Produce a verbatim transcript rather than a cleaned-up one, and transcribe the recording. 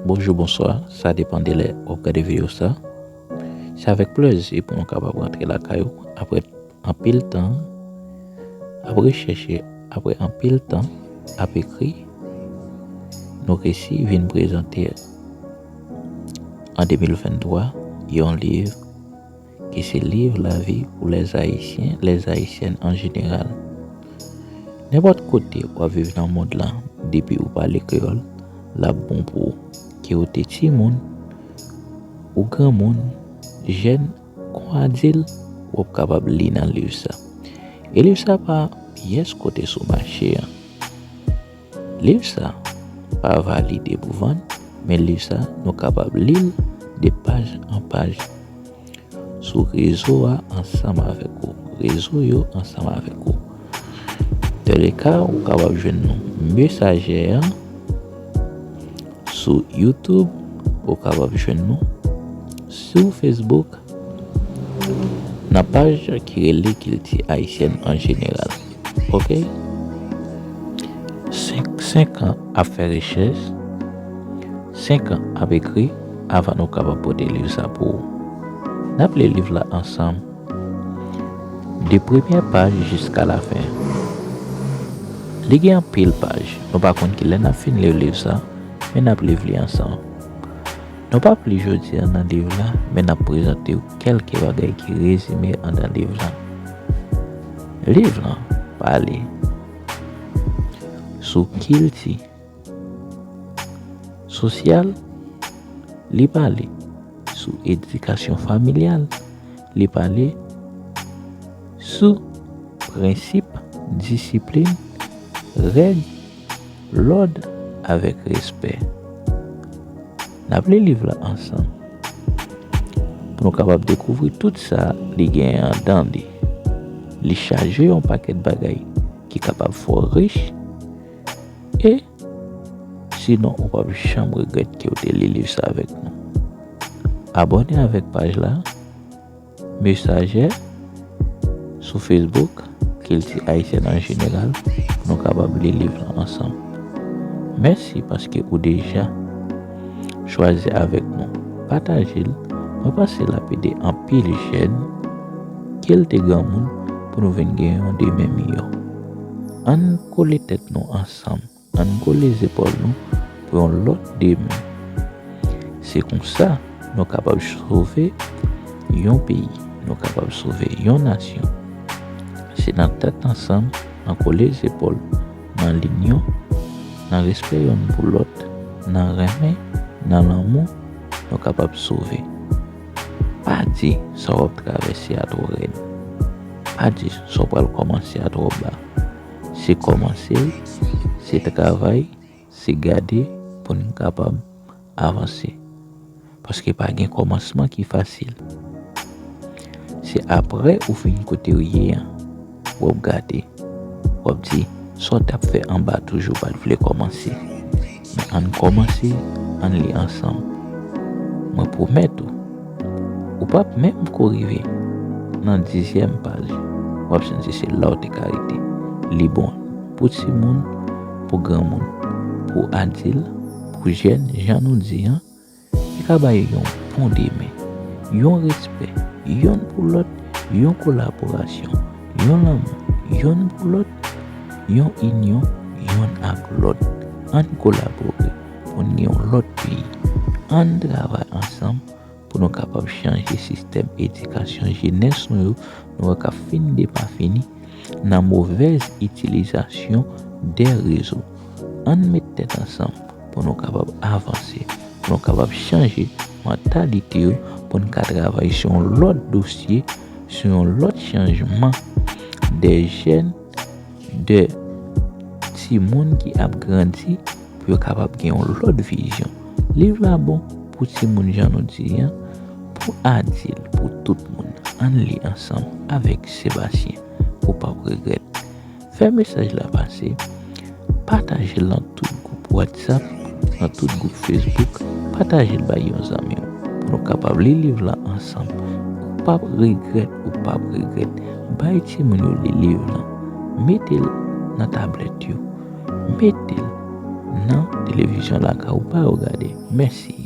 Bonjou, bonswa, sa depann de lè w ap gade videyo sa. Se avèk plezi pou nou kapab rantre lakay ou apre anpil tan ap rechèche, apre anpil tan ap ekri, nou resi vin prezante an de mil venntwa yon liv ki se liv lavi pou lèzayisyen, lèzayisyèn an jeneral. Nenpòt kote w ap viv nan mond lan, depi ou pale kreyòl, l ap bon pou ou. Ke w te timoun, ou granmoun, jèn, kon adil, w ap kapab li nan liv sa. E liv sa pa pyès kote sou mache an. Liv sa pa valide pou vann, men liv sa nou kapab li l de paj an paj sou rezo a ansanm avèk ou. Rezo yo ansanm avèk ou. Dans le cas, ou kapab jwenn nou Mesajè an sou YouTube, ou kapab jwenn nou sou Facebook, nan paj ki rele Kilti Ayisyèn an jeneral. Ok? Senk, senk an ap fè rechèch, senk an ap ekri avan nou kapab pote liv sa pou ou. N ap li liv la ansanm, de premyè paj jiska lafen. Li gen anpil paj. Nou pa konn kilè n ap fin li liv sa, men n ap li li ansanm. Nou p ap li jodi a nan liv la, men n ap prezante w kèlke bagay ki rezime anndan liv la. Liv lan pale sou kilti sosyal, li pale sou edikasyon familyal, li pale sou prensip, disiplin, règ, lòd avèk respè. N ap li liv la ansanm pou nou kapab dekouvri tout sa li genyen anndan li. Li chaje yon pakèt bagay ki kapab fè w rich, e sinon ou p ap janm regrèt ke w te li liv sa avèk nou. Abòne avèk paj la, Mesajè, sou Facebook, Kilti Ayisyèn an jeneral, pou nou kapab li liv lan ansanm. Mèsi paske ou deja chwazi avèk nou. Pataje l, mwen panse l ap ede anpil jèn, ke l te granmoun, pou nou vin gen yon demen miyò. Ann kole tèt nou ansanm. Ann kole zepòl nou pou yon lòt demen. Se konsa nou kapab sove yon peyi, nou kapab sove yon nasyon. Se nan tèt ansanm, nan kole zepòl, nan linyon, nan respè yonn pou lòt, nan renmen, nan lanmou, nou kapab sove. Pa di sa w ap travèse a twò rèd. Pa di sa w pral kòmanse a twò ba. Se kòmanse, se travay, se gade pou n kapab avanse. Paske pa gen kòmansman ki fasil. Se apre ou fin kote w ye an, w ap gade, w ap di, sa w t ap fè anba toujou pa t vle kòmanse. Men ann kòmanse, ann li ansanm. Mwen pwomèt ou, ou p ap menm ko rive nan dizyèm paj, w ap santi se la w te ka rete. Li bon pou timoun, pou granmoun, pou adil, pou jèn, jan nou di an, ki ka bay yon bon demen, yon respè, yonn pou lòt, yon kolaborasyon, yon lanmou, yonn pou lòt, yon inyon, yonn ak lòt. Ann kolabore pou n gen yon lòt peyi. Ann travay ansanm pou nou kapab chanje sistèm edikasyon jenès nou yo, nou wè k ap fin depafini nan movèz itilizasyon dè rezo. Ann met tèt ansanm pou nou kapab avanse, pou nou kapab chanje mantalite yo, pou n ka travay sou yon lòt dosye, sou yon lòt chanjman dè jèn, dè timoun ki ap grandi, pou yo kapab gen yon lòt vizyon. Liv la bon pou timoun, jan nou di an, pou adil, pou tout moun. Ann li ansanm avèk Sebastien. Ou p ap regrèt. Fè mesaj la pase. Pataje l nan tout gwoup WhatsApp, nan tout gwoup Facebook. Pataje l bay yon zanmi w pou nou kapab li liv la ansanm. Ou p ap regrèt, ou p ap regrèt. Bay timoun yo li liv lan. Mete l nan tablèt yo. Mete l nan televizyon lakay ou pa yo gade. Mèsi.